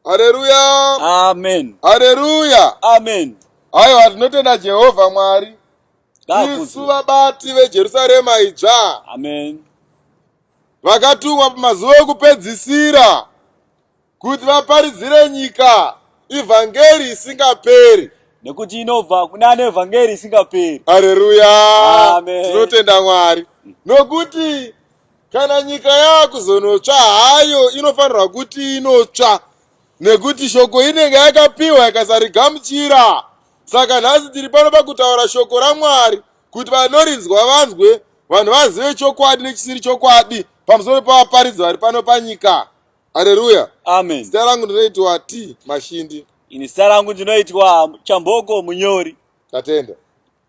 Haleluya! Amen. Haleluya! Amen. Aiwa, tinotenda Jehovha Mwari. Ngaakudzwe. Isu vabati veJerusarema idzva. Amen. Vakatumwa pamazuva ekupedzisira kuti vaparidzire nyika ivhangeri isingaperi. Nekuti inobva kuna ane vhangeri isingaperi. Haleluya! Amen. Tinotenda Mwari. Nokuti kana nyika yakuzonotsva hayo inofanirwa kuti inotsva nekuti shoko inenge yakapiwa ikasarigamuchira. Saka nhasi tiri pano pakutaura shoko raMwari kuti vanorinzwa vanzwe, vanhu vazive chokwadi nechisiri chokwadi pamusoro pavaparidzi vari pano panyika. Haleluya. Amen. Zita rangu ndinoitwa T Mashindi. Ini zita rangu ndinoitwa Chamboko Munyori. Tatenda.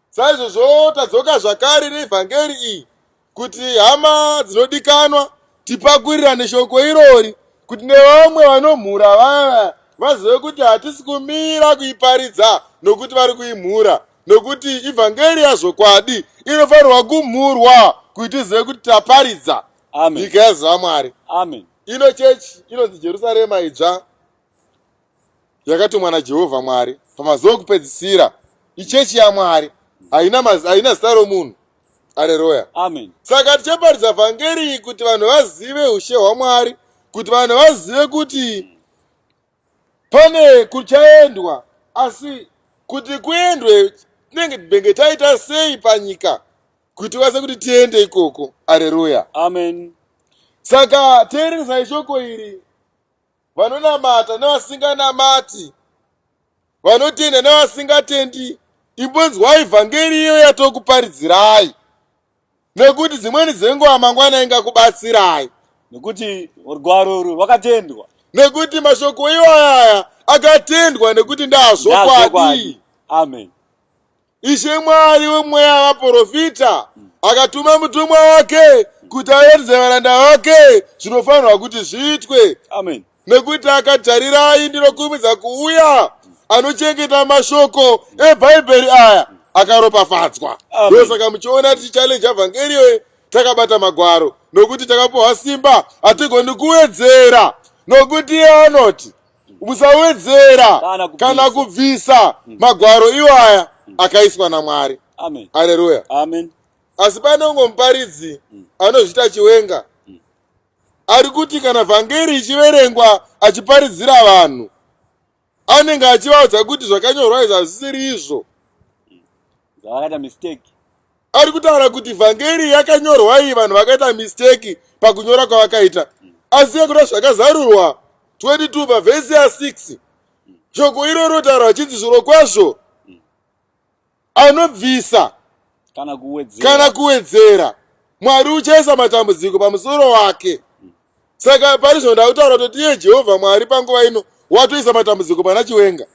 Saizvozvo tadzoka zvakare neevhangeri iyi kuti hama dzinodikanwa tipakurirane shoko irori kuti nevamwe vanomhura vaya vazive kuti hatisi kumira kuiparidza nokuti vari kuimhura nokuti ivhangeri yazvokwadi inofanirwa kumhurwa kuti tizive kuti taparidza. Amen. Nyika yaziva Mwari. Amen. Ino chechi inonzi Jerusarema idzva yakatumwa naJehovha Mwari pamazuva okupedzisira. Ichechi yaMwari, haina haina zita romunhu. Aleluya. Amen. Saka tichaparidza vhangeri iyi kuti vanhu vazive ushe hwaMwari, kuti vanhu vazive kuti pane kuchaendwa, asi kuti kuendwe tinenge benge taita sei panyika kuti tikwanise kuti tiende ikoko. Aleluya. Amen. Saka teereresai shoko iri, vanonamata nevasinganamati, vanotenda nevasingatendi, imbonzwai vhangeri iyo yatokuparidzirai, nekuti dzimweni dzenguva mangwana ingakubatsirai. Nekuti rugwaro urwu rwakatendwa. Nekuti mashoko iwaya akatendwa nekuti ndazvokwadi. Amen. Ishe Mwari wemweya wavaporofita akatuma mutumwa wake kuti aratidze varanda vake zvinofanirwa kuti zviitwe. Amen. Nekuti akatarirai, ndinokurumidza kuuya, anochengeta mashoko eBhaibheri aya akaropafadzwa. Ndosaka muchiona tichichallenge vhangeri iyoyo takabata magwaro, nokuti takapiwa simba, hatigoni kuwedzera, nokuti iye anoti musawedzera kana kubvisa magwaro iwaya akaiswa naMwari. Amen. Haleluya. Amen. Asi pane umwe muparidzi anozviita Chiwenga ari kuti kana vhangeri ichiverengwa achiparidzira vanhu, anenge achivaudza kuti zvakanyorwa izvi hazvisiri izvo. Zvavakaita mistake. Ari kutaura kuti vhangeri yakanyorwa iyi vanhu vakaita mistake pakunyora kwavakaita, asi yekuda zvakazarurwa 22 pavhesi ya6 shoko iro rotaura achinzi zviro kwazvo anobvisa kana kuwedzera, kana kuwedzera Mwari uchaisa matambudziko pamusoro wake. Saka pari zvino ndakutaura kuti iye Jehovha Mwari panguva ino watoisa matambudziko pana Chiwenga.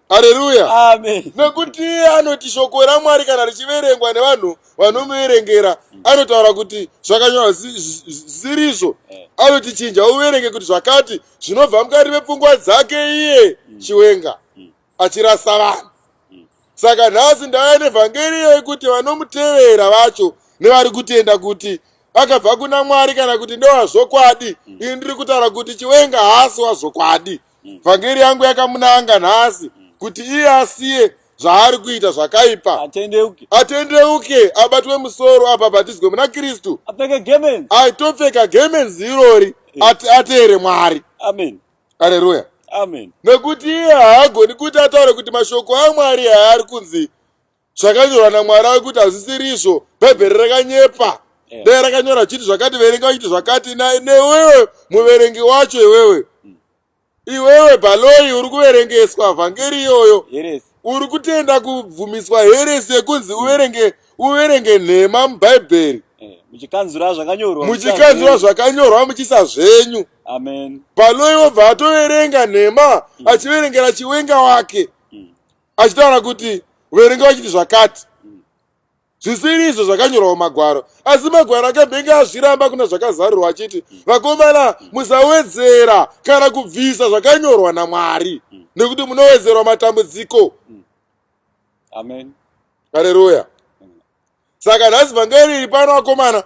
Haleluya. Amen. Nekuti iye anoti shoko raMwari kana richiverengwa nevanhu vanomuverengera, anotaura kuti zvakanyorwa zvisiri izvo. Anoti chinja uverenge kuti zvakati zvinobva mukati mepfungwa dzake iye Chiwenga achirasa vanhu. Saka nhasi ndauya nevhangeri iyo yekuti vanomutevera vacho nevari kutenda kuti akabva kuna Mwari kana kuti ndewazvokwadi, ini ndiri kutaura kuti Chiwenga haasi wazvokwadi. Vhangeri yangu yakamunanga nhasi kuti iye asiye zvaari kuita zvakaipa, atendeuke, atendeuke, abatwe musoro, abhabhatidzwe muna Kristu, apfeke gemenzi, aitopfeka gemenzi irori, ateere Mwari. Amen. Haleluya. Amen. Nekuti iye haagoni kuti ataure kuti mashoko aMwari aari kunzi zvakanyorwa naMwari ari kuti hazvisiri izvo, Bhaibheri rakanyepa. Dai rakanyora chiti zvakati, verenga chiti zvakati, newewe muverengi wacho, iwewe iwewe Bhaloi uri kuverengeswa vhangeri iyoyo, Heresy. uri kutenda kubvumiswa heresy yekunzi uverenge nhema muBhaibheri, Muchikanzura zvakanyorwa, muchikanzura zvakanyorwa muchiisa zvenyu. Amen. Bhaloi wobva atoverenga nhema achiverengera Chiwenga wake, achitaura kuti verenga vachiti zvakati zvisiri izvo zvakanyorwa mumagwaro, asi magwaro akambenge azviramba kuna zvakazarurwa achiti vakomana musawedzera kana kubvisa zvakanyorwa naMwari nekuti munowedzerwa matambudziko. Amen. Haleluya. Saka nhasi vhangeri iri pano, vakomana,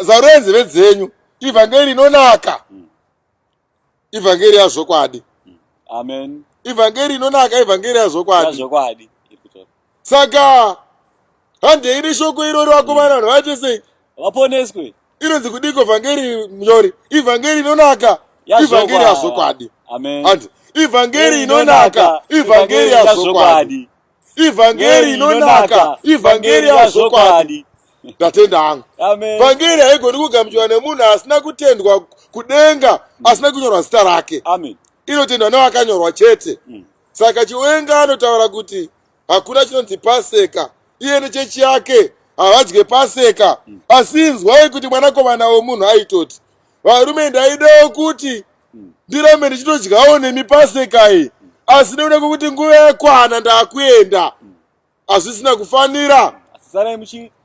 zarurai nzeve dzenyu. Ivhangeri inonaka. Ivhangeri yazvokwadi. Amen. Ivhangeri inonaka, ivhangeri yazvokwadi. Yazvokwadi. Saka handei neshoko iroro vakomana, vanhu vaite sei? Vaponeswe. Inonzi kudiko vhangeri munyori? Ivhangeri inonaka, ivhangeri yazvokwadi. Amen. Handi ivhangeri inonaka, ivhangeri yazvokwadi. Ivhangeri inonaka, ivhangeri yazvokwadi. Ndatenda hangu. Vhangeri haigoni kugamuchirwa nemunhu asina kutendwa kudenga, asina kunyorwa zita rake. Amen. Inotendwa nevakanyorwa chete. Saka Chiwenga anotaura kuti hakuna chinonzi Paseka, iye nechechi yake havadye Paseka. Asi inzwai kuti mwanakomana wemunhu aitoti, varume, ndaidawo kuti ndirambe ndichitodyawo nemi Paseka iyi, asi nekuda kwekuti nguva yakwana ndakuenda, hazvisina kufanira.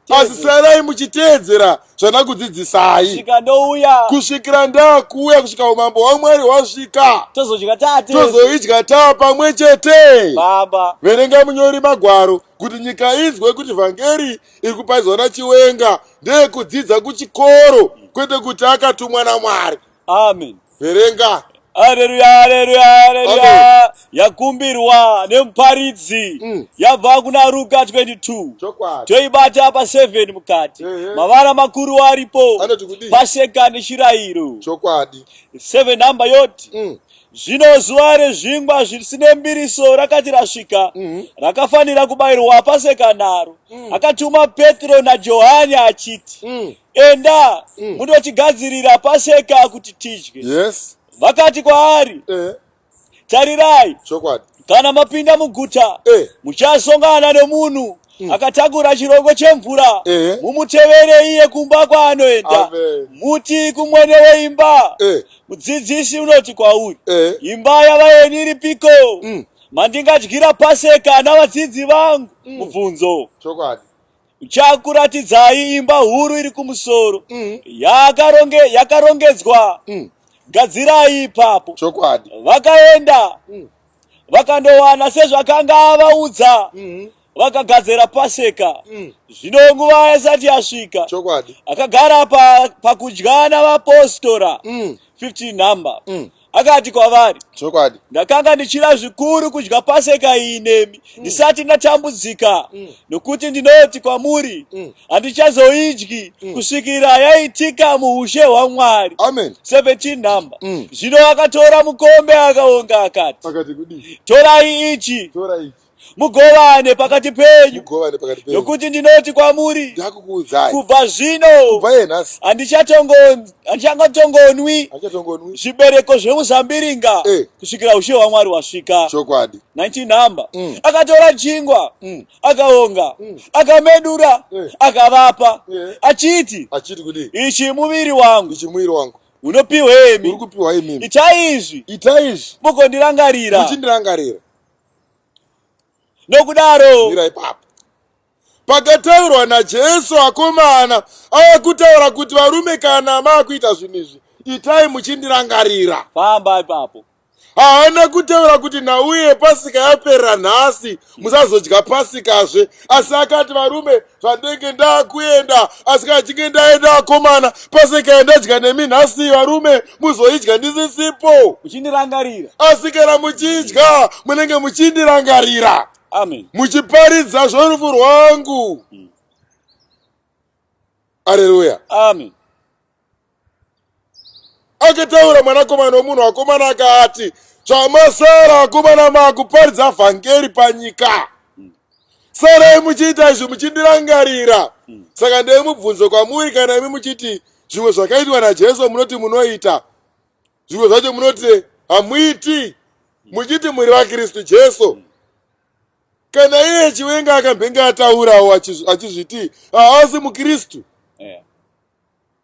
Asi sarai muchiteedzera zvandakudzidzisai kusvika ndouya, kusvikira ndakuuya, kusvika umambo hwaMwari hwasvika, tozodya tate, tozoidya taa pamwe chete. Baba. Verenga munyori magwaro kuti nyika inzwe kuti vhangeri iri kuparidzwa naChiwenga ndeyekudzidza kuchikoro, kwete kuti akatumwa naMwari. Amen. Verenga. Haleluya, haleluya, haleluya. Yakumbirwa nemuparidzi yabva kuna Ruka 22. Chokwadi. Toibata pa 7 mukati. Mavara makuru aripo. Anoti kudii? Paseka nechirayiro. Chokwadi. 7 namba yoti. Zvino zuva rezvingwa zvisine mbiriso rakati rasvika, rakafanira kubayirwa Paseka naro. Akatuma Petro naJohani achiti, Enda mundotigadzirira Paseka kuti tidye. Yes. Vakati kwaari, Tarirai, Chokwadi. kana mapinda muguta, muchasongana nemunhu akatakura chirongo chemvura. Mumutevere iye kumba kwaanoenda. Amen. Muti kumwene weimba, Mudzidzisi unoti kwauri, Imba yavaeni iripiko, mandingadyira Paseka navadzidzi vangu? Mubvunzo. Chokwadi. Uchakuratidzai imba huru iri kumusoro, yakarongedzwa. Gadzirai ipapo. Chokwadi. Vakaenda, vakandowana sezvakanga avaudza, vakagadzira Paseka. Zvino nguva isati yasvika, Chokwadi. akagara pakudya navapostora. 15 number. Akati kwavari, Chokwadi. Ndakanga ndichida zvikuru kudya Paseka iyi nemi ndisati ndatambudzika, nokuti ndinoti kwamuri, handichazoidyi kusvikira yaitika muushe hwaMwari. Amen. 17 number. Zvino akatora mukombe, akaonga, akati, Akati kudii? Torai ichi, Tora ichi. mugovane pakati penyu, Mugovane pakati penyu. nokuti ndinoti kwamuri, Ndakukuudzai. kubva zvino Kubva iye nhasi. Handichatongonwi Hachatongonwi. zvibereko zvemuzambiringa kusvikira ushe hwaMwari hwasvika. Chokwadi. 19 number. Akatora chingwa, akaonga, akamedura, akavapa, achiti, Achiti kudii? Ichi muviri wangu Ichi muviri wangu. unopiwa imi. Uri kupiwa imimi. Itai izvi Itai izvi. mugondirangarira. Muchindirangarira. Nokudaro Mira ipapo. Pakataurwa naJesu, akomana, ava kutaura kuti varume, kana maakuita zvinhu izvi, itai muchindirangarira. Famba ipapo. Haana kutaura kuti nhau yePasika yaperera nhasi, musazodya Pasikazve, asi akati, varume, zvandenge ndakuenda, asi kana chinge ndaenda, akomana, Pasika yandadya nemi nhasi, varume, muzoidya ndisisipo. Uchindirangarira. Asi kana muchidya, munenge muchindirangarira. Amen. Muchiparidza zvorufu rwangu. Aleluya. Amen. Akataura mwanakomana womunhu, akomana, akati, zvamasara, akomana, makuparidza vhangeri panyika, sarai muchiita izvi muchindirangarira. Saka ndee mubvunzo kwamuri, kana imi muchiti zvimwe zvakaitwa naJesu munoti munoita, zvimwe zvacho munoti hamuiti, muchiti muri vaKristu Jesu, kana iye Chiwenga akambenge ataurawo achizviti haasi muKristu,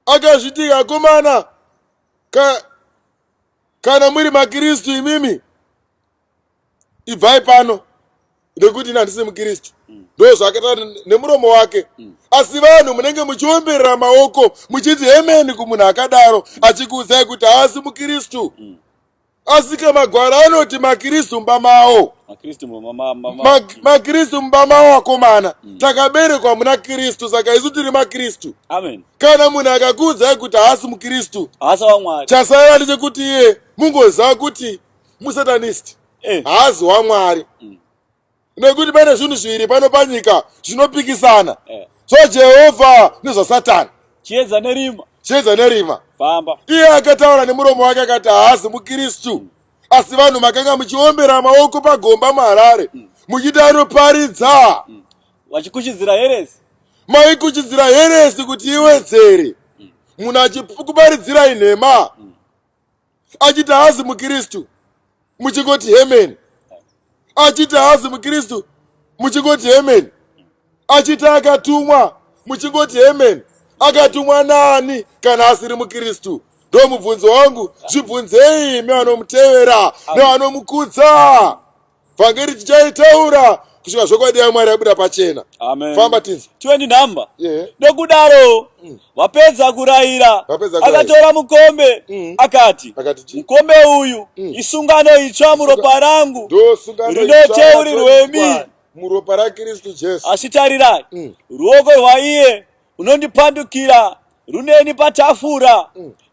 akazviti, akomana, kana muri maKristu imimi, ibvai pano nekuti ini handisi muKristu. Ndo zvakataura nemuromo wake. Asi vanhu munenge muchiomberera maoko muchiti hemeni kumunhu akadaro achikuudzai kuti haasi muKristu. Asika magwaro anoti makristu mumba mawo. Makristu mumba mawo akomana. Takaberekwa muna Kristu saka isu tiri makristu. Amen. Kana munhu akakuudzai kuti haasi mukristu, haasi waMwari, chasara ndechekuti iye mungoziva kuti musatanist, haazi waMwari. Nekuti pane zvinhu zviviri pano panyika zvinopikisana, zvaJehovha nezvaSatani. Chiedza nerima. Chiedza nerima. Famba. Iye akataura nemuromo wake akati haasi mukristu, asi vanhu makanga muchiombera maoko pagomba muHarare, muchiti anoparidza. Vachikuchidzira heresi. Maikuchidzira heresi kuti iwedzere. Munhu achikuparidzirai nhema, achiti haazi mukristu, muchingoti hemeni. Achiti haazi mukristu, muchingoti hemeni. Achiti akatumwa, muchingoti hemeni. Akatumwa nani kana asiri mukristu? Ndo mubvunzo wangu. Zvibvunzei imi vanomutevera nevanomukudza. Vhangeri tichaitaura kusvika zvokwadi yaMwari yabuda pachena. Amen. Famba tinzi. 20 number. Nokudaro vapedza kurayira, Vapedza kurayira. Akatora mukombe, akati, Akati chii? Mukombe uyu isungano itsva muropa rangu, Ndo sungano rinoteurirwemi. itsva muropa raKristu Jesu. Asi tarirai, ruoko rwaiye unondipandukira runeni patafura.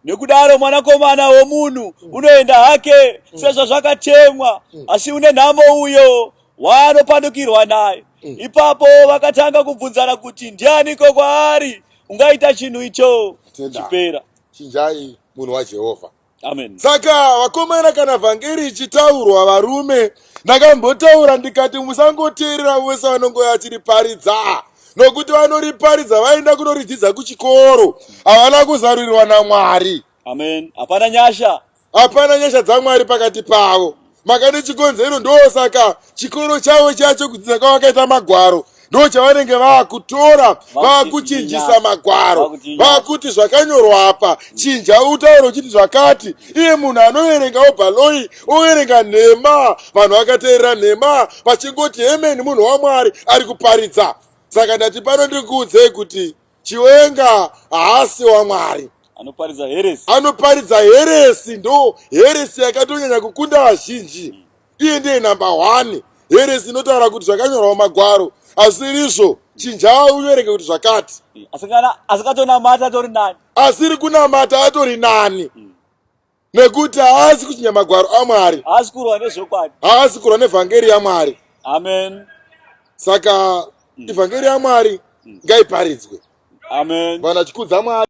Nekudaro mwanakomana womunhu unoenda hake sezvazvakatemwa, asi une nhamo uyo waanopandukirwa naye. Ipapo vakatanga kubvunzana kuti ndianiko kwaari ungaita chinhu icho. Tenda. Chipera. Chinjai munhu waJehovha. Amen. Saka vakomana, kana vhangeri ichitaurwa, varume, ndakambotaura ndikati musangoteerera vose vanongoya vachiriparidza, nokuti vanoriparidza vaenda kunoridzidza kuchikoro, havana kuzarurirwa naMwari. Amen. Hapana nyasha. Hapana nyasha dzaMwari pakati pavo. Makati chikonzero ndosaka chikoro chavo chacho kudzidza kwavakaita magwaro ndo chavanenge vaakutora, vaakuchinjisa magwaro, vaakuti zvakanyorwa apa chinja utauro uchiti zvakati. Iye munhu anoverenga obhaloi overenga nhema, vanhu vakateerera nhema vachingoti hemeni, munhu waMwari ari kuparidza. Saka ndati pano ndikuudzei kuti Chiwenga haasi waMwari. Anoparidza heresi. Anoparidza heresi, ndo heresi yakatonyanya kukunda vazhinji. Iye ndiye namba 1. Heresi inotaura kuti zvakanyorwa mumagwaro asirizvo, chinja uverenge kuti zvakati. Asikatonamata atori nani. Asiri kunamata atori nani. Nekuti haasi kuchinja magwaro aMwari. Haasi kurwa nezvokwadi. Haasi kurwa nevhangeri yaMwari. Amen. Saka ivhangeri yaMwari ngaiparidzwe. Amen. Vanhu vachikudza Mwari.